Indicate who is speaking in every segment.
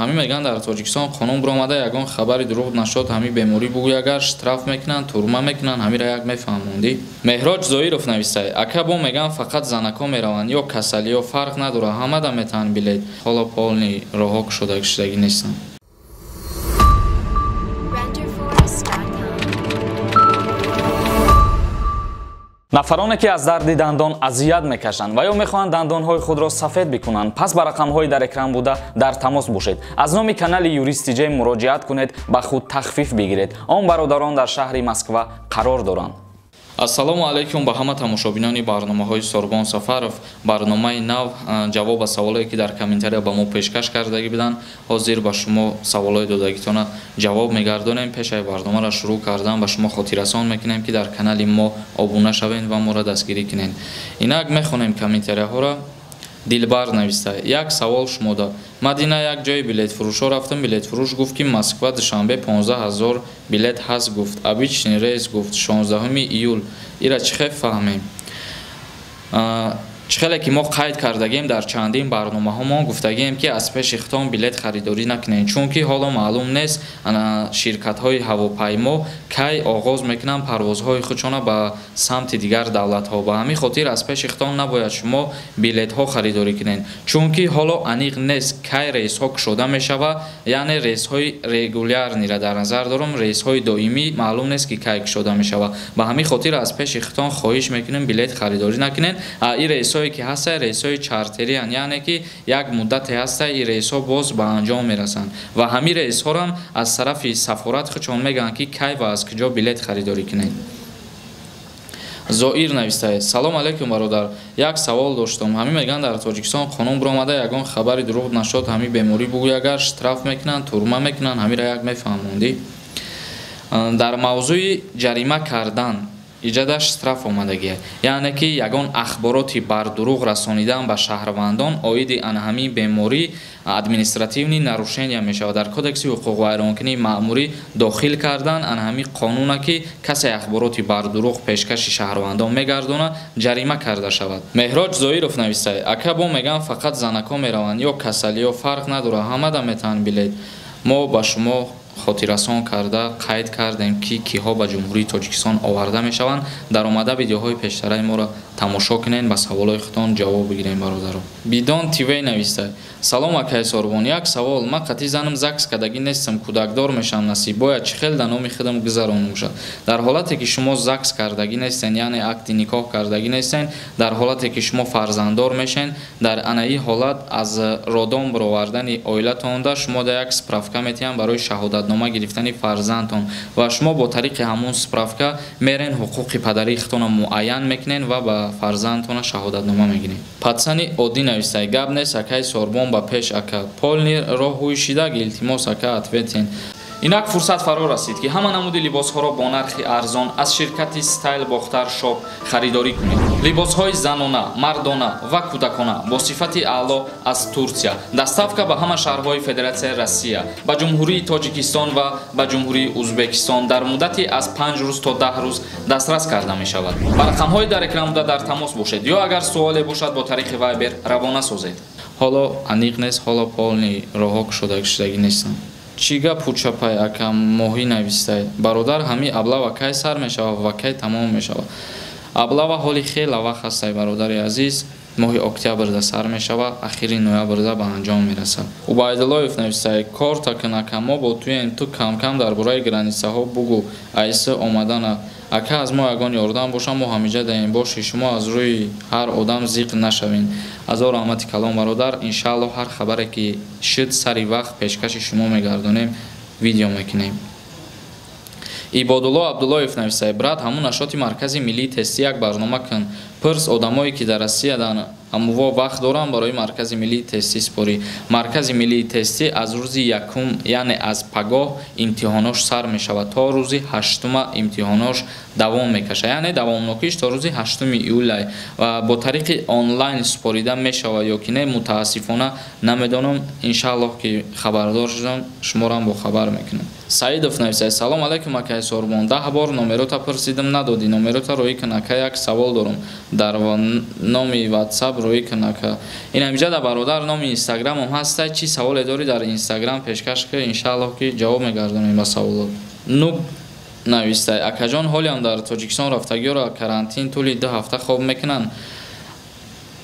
Speaker 1: Ҳамин мегӯянд, дар Тоҷикистон қонун биромада, ягон хабари дурӯғ нашуд, ҳамин беморӣ бугӯй, агар штраф мекунанд, турма мекунанд, ҳамира як мефаҳмондӣ. Меҳроҷ Зоиров навистай: ака, бо мегӯянд, фақат занако мераванд ё касалиё, фарқ надорад, ҳамада метаҳанд билет. Ҳоло полный роҳҳо кушодашудагӣ нестанд.
Speaker 2: Renderforest.com.
Speaker 3: Нафароне, ки аз дарди дандон азият мекашанд ва ё мехоҳанд дандонҳои худро сафед бикунанд, пас ба рақамҳои дар экран буда дар тамос бошед. Аз номи канали Юрист ТЖ муроҷиат кунед, ба худ тахфиф бигиред. Он бародарон дар шаҳри Москва қарор доранд.
Speaker 1: Ассалому алайкум ба ҳама тамошобинони барномаҳои Сорбон Сафаров. Барномаи нав, ҷавоб ба саволое, ки дар комментария ба мо пешкаш кардагӣ буданд, ҳозир ба шумо саволҳои додагитона ҷавоб мегардонем. Пешаи барномаро шурӯъ кардан ба шумо хотиррасон мекунем, ки дар канали мо обуна шавед ва моро дастгирӣ кунед. Инак мехонем комментарияҳоро. Дилбар нависта: як савол шумода. Мадина як ҷои билетфурӯшҳо рафтам, билетфурӯш гуфт, ки Москва Душанбе 15 000 билет ҳаст, гуфт, обычный рейс, гуфт, 16 июл. Ира чӣ хел фаҳмем? Чӣ хеле ки мо қайд кардагем, дар чандин барномаҳомон гуфтагием, ки аз пеши худтон билет харидорӣ накунед, чунки ҳоло маълум нест, ширкатҳои ҳавопаймо кай оғоз мекунанд парвозҳои худшона ба самти дигар давлатҳо. Ба ҳамин хотир аз пеши худтон набояд шумо билетҳо харидорӣ кунед, чунки ҳоло аниқ нест, кай рейсҳо кушода мешавад, яъне рейсҳои регулярный ра дар назар дорам, рейсҳои доимӣ маълум нест, ки кай кушода мешавад. Ба ҳамин хотир аз пеши худтон хоҳиш мекунем, билет харидорӣ накунед. Ин рейсҳое, ки ҳастанд, рейсҳои чартериянд, яъне ки як муддате ҳастанд, ин рейсҳо боз ба анҷом мерасанд ва ҳамин рейсҳорам аз тарафи сафорат худшон мегӯянд, ки кай ва аз куҷо билет харидорӣ кунед. Зоир навистааст: салом алейкум, бародар, як савол доштам. Ҳамин мегӯянд, дар Тоҷикистон қонун биромада, ягон хабари дурӯғ нашуд, ҳамин беморӣ бугӯй, агар штраф мекунанд, турма мекунанд, ҳамира як мефаҳмондӣ. Дар мавзӯи ҷарима кардан иҷадаш штраф омадагия, яъне ки ягон ахбороти бардурӯғ расонидан ба шаҳрвандон оиди ана ҳамин беморӣ административный нарушения мешавад. Дар кодекси ҳуқуқвайронкунии маъмурӣ дохил кардан ана ҳамин қонуна, ки касе ахбороти бардурӯғ пешкаши шаҳрвандон мегардонад, ҷарима карда шавад. Меҳроҷ Зоиров навистай: ака, бо мегӯянд, фақат занако мераванд ё касалиё, фарқ надорад, ҳамада метаҳанд билет. Мо ба шумо хотиррасон карда қайд кардем, ки киҳо ба Ҷумҳурии Тоҷикистон оварда мешаванд. Даромада видеоҳои пештараи моро тамошо кунед, ба саволҳои худтон ҷавоб бигирем, бародаро. Бидон ТВ нависта: салом, акай Сорбон, як савол. Ман қатъи занам ЗАГС кардагӣ нестам, кӯдакдор мешавам, насиб, бояд чӣ хел да номи худам гузаронум шад? Дар ҳолате ки шумо ЗАГС кардагӣ нестен, яъне акти никоҳ кардагӣ нестен, дар ҳолате ки шумо фарзанддор мешен, дар анаи ҳолат аз роддом баровардани оилатонда шумо да як справка метиҳанд барои шаҳодатнома гирифтани фарзандтон ва шумо бо тариқи ҳамун справка мерен, ҳуқуқи падарии худтонро муайян мекунед ва ба фарзандтона шаҳодатнома мегиред. Патсани оддӣ навистай: гап нест, акай Сорбон, ба пеш, ака, полный роҳ ҳуй шидаг, илтимос, ака, ответ ен. Инак фурсат фаро расид, ки ҳама намуди либосҳоро бо нархи арзон аз ширкати Стайл Бохтар Шоп харидорӣ кунед. Либосҳои занона, мардона ва кӯдакона бо сифати аъло аз Турсия, доставка ба ҳама шаҳрҳои Федератсияи Россия, ба Ҷумҳурии Тоҷикистон ва ба Ҷумҳурии Узбекистон дар муддати аз 5 рӯз то 10 рӯз дастрас карда мешавад. Ба рақамҳои дар экран буда дар тамос бошед ё агар суоле бошад, бо тариқи Вайбер равона созед. Ҳоло аниқ нест, ҳоло полный роҳҳо кушодашудагӣ нестанд. Чӣ гап пучапай, ака моҳӣ навистай: бародар, ҳамин облава кай сар мешавад ва кай тамом мешавад? Облава ҳоли хеле вақт ҳастай, бародари азиз, моҳи октябрда сар мешавад, ахири ноябрда ба анҷом мерасад. Убайдуллоев навистай: корта кун, ака, мо бо туем, ту камкам дар бораи граница ҳо бугӯ, айси омадана. Ака, аз мо ягон ёрдам боша, мо ҳамиҷа даем боши, шумо аз рӯи ҳар одам зиқ нашавед. Азор раҳмати калон, бародар. Иншааллоҳ, ҳар хабаре ки шуд, сари вақт пешкаши шумо мегардонем, видео мекунем. Ибодулло Абдуллоев нависай: брат, ҳамун нашоти Маркази миллии тестӣ як барнома кун, пурс одамое, ки дар Россиядан, ҳамуво вақт дорам барои Маркази миллии тестӣ супорӣ. Маркази миллии тестӣ аз рӯзи якум, яъне аз пагоҳ имтиҳонош сар мешавад, то рӯзи ҳаштума имтиҳонош давом мекашад, яъне давомнокиш то рӯзи 8 июлай ва бо тариқи онлайн супорида мешавад ё ки не, мутаассифона намедонам. Иншааллоҳ, ки хабардор шудам, шуморо бохабар мекунам. Саидов нависад: салом алейкум, акай Сорбон, 10 бор номерота пурсидим, надодӣ. Номерота роӣ кун, ака, як савол дорум, дар номи Ватсап роӣ кун, ака. Ин ҳамиҷа да, бародар, номи Инстаграмам ҳаста. Чӣ саволе дорӣ, дар Инстаграм пешкаш ки, иншааллоҳ, ки ҷавоб мегардонем ба саволот. Нук навистай: акаҷон, ҳолиам дар Тоҷикистон рафтагиёро карантин тӯли 2 ҳафта хоб мекунанд,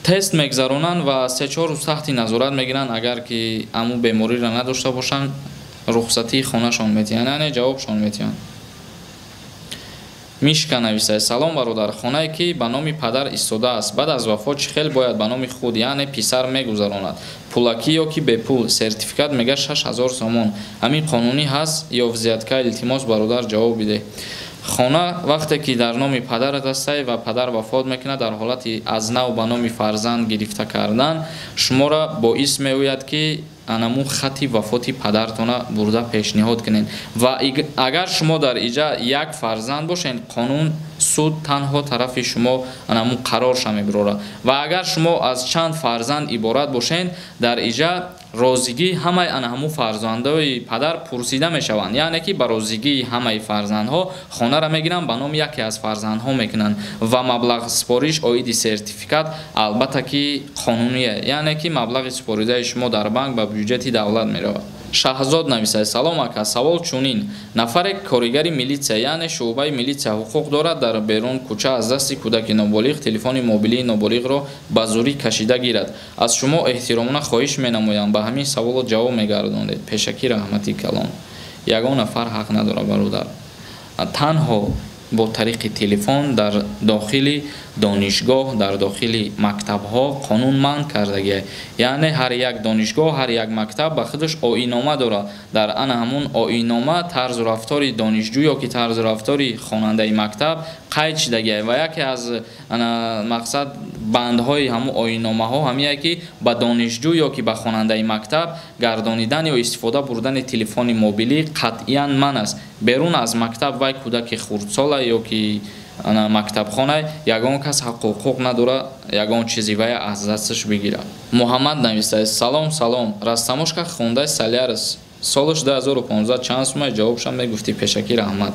Speaker 1: тест мегзаронанд ва 3-4 рӯз таҳти назорат мегиранд. Агар ки аму бемориро надошта бошанд, рухсатии хонашон метиҳанд, яъне ҷавобшон метиҳанд. Мишка нависад: салом, бародар, хонае ки ба номи падар истодааст, баъд аз вафот чӣ хел бояд ба номи худ, яъне писар, мегузаронад? Пулакӣ ё ки бепул? Сертификат мега 6000 сомон, ҳамин қонунӣ ҳаст ё взятка? Илтимос, бародар, ҷавоб бидеҳ. Хона вақте ки дар номи падарат ҳастай ва падар вафот мекунад, дар ҳолати аз нав ба номи фарзанд гирифта кардан шуморо боис меояд, ки анаму хати вафоти падартона бурда пешниҳод кунед. Ва агар шумо дар иҷа як фарзанд бошед, қонун, суд танҳо тарафи шумо анаму қарорша мебирорад. Ва агар шумо аз чанд фарзанд иборат бошед, дар иҷа розигии ҳамаи ана ҳамун фарзандҳои падар пурсида мешаванд, яъне ки ба розигии ҳамаи фарзандҳо хонара мегиранд, ба номи яке аз фарзандҳо мекунанд. Ва маблағ супориш оиди сертификат албатта ки қонуние, яъне ки маблағи супоридаи шумо дар банк ба бюҷети давлат меравад. Шаҳзод нависад: салом, ака, савол чунин: нафаре коригари милитсия, яъне шӯъбаи милитсия, ҳуқуқ дорад дар берун кӯча аз дасти кӯдаки ноболиғ телефони мобилии ноболиғро ба зӯрӣ кашида гирад? Аз шумо эҳтиромона хоҳиш менамоям, ба ҳамин саволо ҷавоб мегардонед. Пешакӣ раҳмати калон. Ягон нафар ҳақ надорад, бародар, танҳо бо тариқи телефон дар дохили донишгоҳ, дар дохили мактабҳо қонун манъ кардагия. Яъне ҳар як донишгоҳ, ҳар як мактаб ба худаш оиннома дорад. Дар ана ҳамун оиннома тарзу рафтори донишҷӯ ё ки тарзу рафтори хонандаи мактаб қайд шидагия. Ва яке аз ана мақсад бандҳои ҳамун оинномаҳо ҳамие, ки ба донишҷӯ ё ки ба хонандаи мактаб гардонидан ё истифода бурдани телефони мобилӣ қатъиян манъ аст. Берун аз мактаб вай кӯдаки хурдсола ё ки мактабхона, ягон кас ҳаққу ҳуқуқ надорад ягон чизи вая аз дасташ бигирад. Муҳаммад нависад: салом, салом, растаможка хондаи Солярис солаш 2015 чанд сумай? Ҷавобшам мегуфтӣ, пешакӣ раҳмат.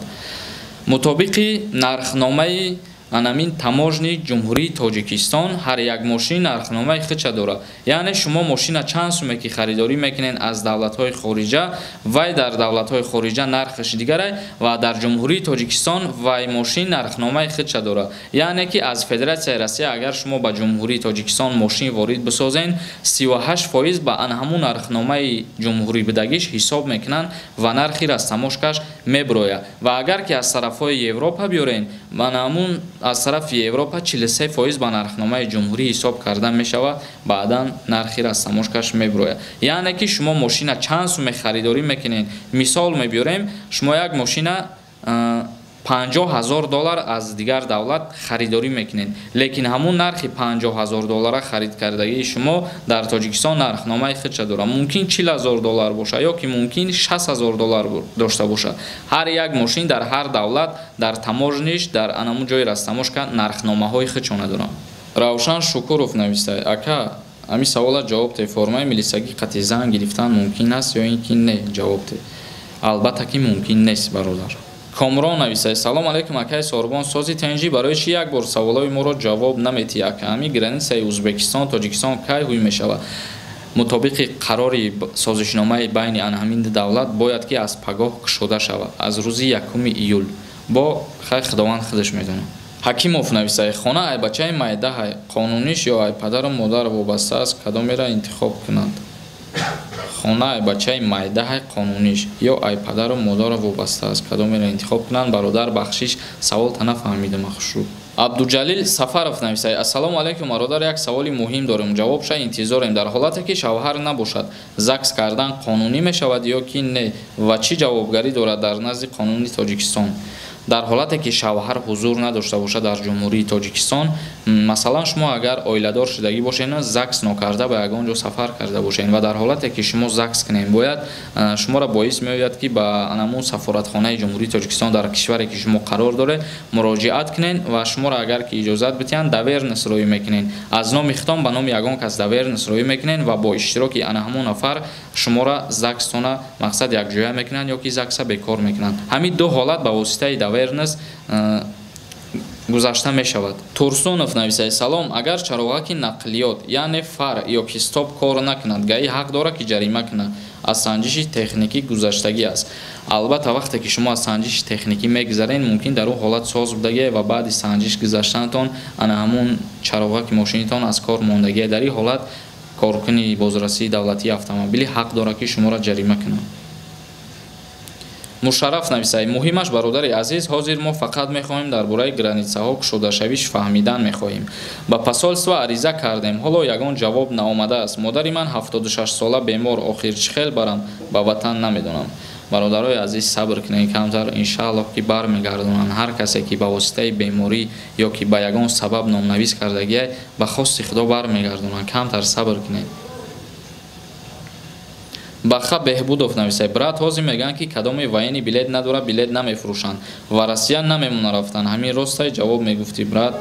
Speaker 1: Мутобиқи нархномаи анамин таможни Ҷумҳурии Тоҷикистон ҳар як мошин нархномаи худша дорад. Яъне шумо мошина чанд суме ки харидорӣ мекунед аз давлатҳои хориҷа, вай дар давлатҳои хориҷа нархаш дигарай ва дар Ҷумҳурии Тоҷикистон вай мошин нархномаи худша дорад. Яъне ки аз Федератсияи Россия агар шумо ба Ҷумҳурии Тоҷикистон мошин ворид бисозен, 38% ба ан ҳамун нархномаи ҷумҳурӣ будагиш ҳисоб мекунанд ва нархи растаможкаш мебирояд. Ва агар ки аз тарафҳои Европа биёрен, ба ҳамун аз тарафи Европа 43% ба нархномаи ҷумҳурӣ ҳисоб карда мешавад, баъдан нархи растаможкаш мебирояд. Яъне ки шумо мошина чанд суме харидорӣ мекунед, мисол мебиёрем, шумо як мошина 50 000 доллар аз дигар давлат харидорӣ мекунед, лекин ҳамун нархи 50 000 доллара харид кардагии шумо дар Тоҷикистон нархномаи худша дорад. Мумкин 40 000 доллар бошад ё ки мумкин 60 000 доллар дошта бошад. Ҳар як мошин дар ҳар давлат дар таможниш, дар анамун ҷои растаможка нархномаҳои худшона доранд. Равшан Шукуров нависта: ака, ҳамин савола ҷавоб те, формаи милисагӣ қатъи зан гирифтан мумкин аст ё ин ки не? Ҷавоб те. Албатта ки мумкин нест, бародар. Комрон нависад: салом алейкум, акаи Сорбон, сози тенҷӣ, барои чӣ як бор саволҳои моро ҷавоб наметиҳӣ, ака? Ҳамин границаи Узбекистон, Тоҷикистон кай ҳуй мешавад? Мутобиқи қарори созишномаи байни ҳамин ду давлат бояд ки аз пагоҳ кушода шавад, аз рӯзи 1 июл. Бо хай, Худованд худаш медонад. Ҳакимов нависад: хона ай бачаи майдаҳай, қонуниш ё ай падару модар вобаста аст, кадомеро интихоб кунанд? Хона ай бачаи майдаҳай, қонуниш ё ай падару модар вобаста аст, кадомеро интихоб кунанд? Бародар, бахшиш, саволта нафаҳмидам, ахшӯ. Абдуҷалил Сафаров нависад: ассалому алайкум, бародар, як саволи муҳим дорем, ҷавобша интизорем. Дар ҳолате ки шавҳар набошад, ЗАГС кардан қонунӣ мешавад ё ки не ва чӣ ҷавобгарӣ дорад дар назди қонуни Тоҷикистон? Дар ҳолате ки шавҳар ҳузур надошта бошад дар Ҷумҳурии Тоҷикистон, масалан, шумо агар оиладор шудагӣ бошед, ЗАГС нокарда ба ягон ҷо сафар карда бошед ва дар ҳолате ки шумо ЗАГС кунед, бояд шуморо боис меояд, ки ба анамун сафоратхонаи Ҷумҳурии Тоҷикистон дар кишваре ки шумо қарор доред муроҷиат кунед ва шуморо агар ки иҷозат бидиҳанд, доверенность роӣ мекунед. Аз номи худтон ба номи ягон кас доверенность роӣ мекунед ва бо иштироки ана ҳамон нафар Шуморо ЗАГСтона мақсад якҷоя мекунанд ё ки ЗАГСа бекор мекунанд. Ҳамин ду ҳолат ба воситаи доверенность гузашта мешавад. Турсунов нависад: салом, агар чароғаки нақлиёт, яъне фар ё ки стоп кор накунад, ГАИ ҳақ дорад ки ҷарима кунад? Аз санҷиши техникӣ гузаштагӣ аст. Албатта, вақте ки шумо аз санҷиши техникӣ мегузаред, мумкин дар он ҳолат соз будагие ва баъди санҷиш гузаштанатон ана ҳамун чароғаки мошинитон аз кор мондагие. Дар ин ҳолат коркуни бозрасии давлатии автомобилӣ ҳақ дорад, ки шуморо ҷарима кунад. Мушарраф нависад: муҳимаш, бародари азиз, ҳозир мо фақат мехоҳем дар бораи границаҳо кушодашавиш фаҳмидан мехоҳем. Ба посольство ариза кардем, ҳоло ягон ҷавоб наомадааст. Модари ман 76 сола бемор, охир чӣ хел барам ба ватан, намедонам. Бародарои азиз, сабр кунед камтар, иншааллоҳ, ки бармегардонанд. Ҳар касе ки ба воситаи беморӣ ё ки ба ягон сабаб номнавис кардагиай, ба хости Худо бармегардонанд, камтар сабр кунед. Баха Беҳбудов нависад: брат, ҳозир мегӯянд, ки кадоме военный билет надорад, билет намефурӯшанд ва Россия намемона рафтан. Ҳамин ростай? Ҷавоб мегуфтӣ, брат.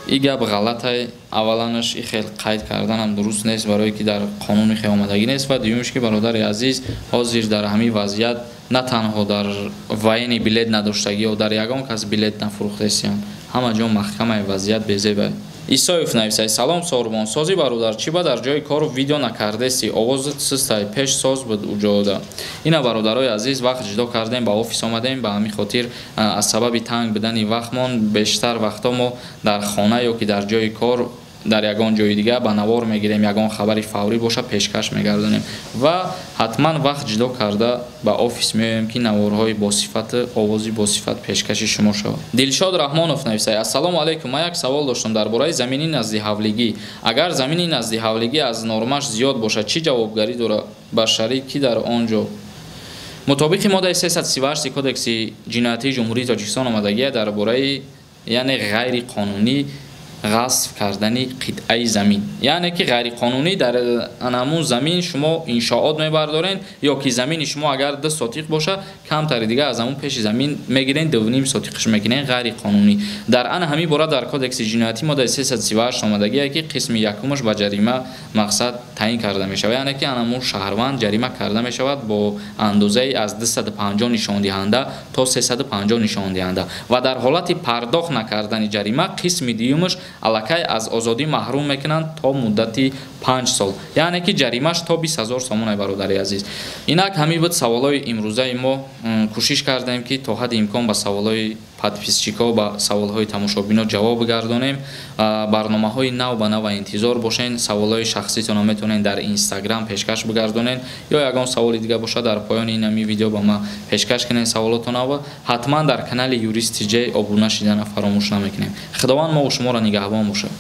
Speaker 1: И гап ғалатай. Авваланаш, и хел қайд карданам дуруст нест, барое ки дар қонуни хел омадагӣ нест, ва дуюмш, ки, бародари азиз, ҳозир дар ҳамин вазъият на танҳо дар военный билет надоштагӣ ё дар ягон кас билет нафурӯхтесиянд, ҳама ҷо маҳкамаи, вазъият безебай. Исоев нависад: салом, Сорбон, сози бародар, чӣ ба дар ҷои кор видео накардеси? Овозат систай, пеш соз буд уҷода. Ина, бародарои азиз, вақт ҷудо кардем, ба офис омадем. Ба ҳамин хотир, аз сабаби танг будани вақтмон, бештар вақтҳо мо дар хона ё ки дар ҷои кор, дар ягон ҷои дига ба навор мегирем, ягон хабари фаврӣ боша, пешкаш мегардонем ва ҳатман вақт ҷудо карда ба офис меоем, ки наворҳои босифату овози босифат пешкаши шумо шавад. Дилшод Раҳмонов нависад: ассалому алайкум, ман як савол доштам дар бораи замини назди ҳавлигӣ. Агар замини назди ҳавлигӣ аз нормаш зиёд бошад, чӣ ҷавобгарӣ дорад ба шарик, ки дар он ҷо мутобиқи моддаи 338 Кодекси ҷиноятии Ҷумҳурии Тоҷикистон омадагия дар бораи, яъне, ғайриқонунӣ ғасб кардани қитъаи замин, яъне ки ғайриқонунӣ дар анамун замин шумо иншоот мебардорен, ё ки замини шумо агар 2 сотиқ боша, камтари дига аз ҳамун пеши замин мегирен, 2,5 сотиқш мекунен ғайриқонунӣ. Дар ана ҳамин бора дар Кодекси ҷиноятӣ моддаи 338 омадагие, ки қисми якумаш ба ҷарима мақсад таъин карда мешавад, яъне ки анамун шаҳрванд ҷарима карда мешавад бо андозаи аз 250 нишондиҳанда то 350 нишондиҳанда ва дар ҳолати пардохт накардани ҷарима, қисми дуюмаш, аллакай аз озодӣ маҳрум мекунанд то муддати 5 сол, яъне ки ҷаримаш то 20 000 сомон. Бародари азиз, инак ҳамин буд саволҳои имрӯзаи мо. Кӯшиш кардем, ки то ҳадди имкон ба саволҳои подписчикҳо, ба саволҳои тамошобино ҷавоб бигардонем. Барномаҳои нав ба нава интизор бошен. Саволҳои шахситонро метавонед дар Инстаграм пешкаш бигардонед ё ягон саволи дига бошад, дар поёни ин ҳамин видео ба ма пешкаш кунед саволотонава. Ҳатман дар канали Юрист Тиҷей обуна шидана фаромӯш намекунем. Худованд мову шуморо нигаҳбон бошад.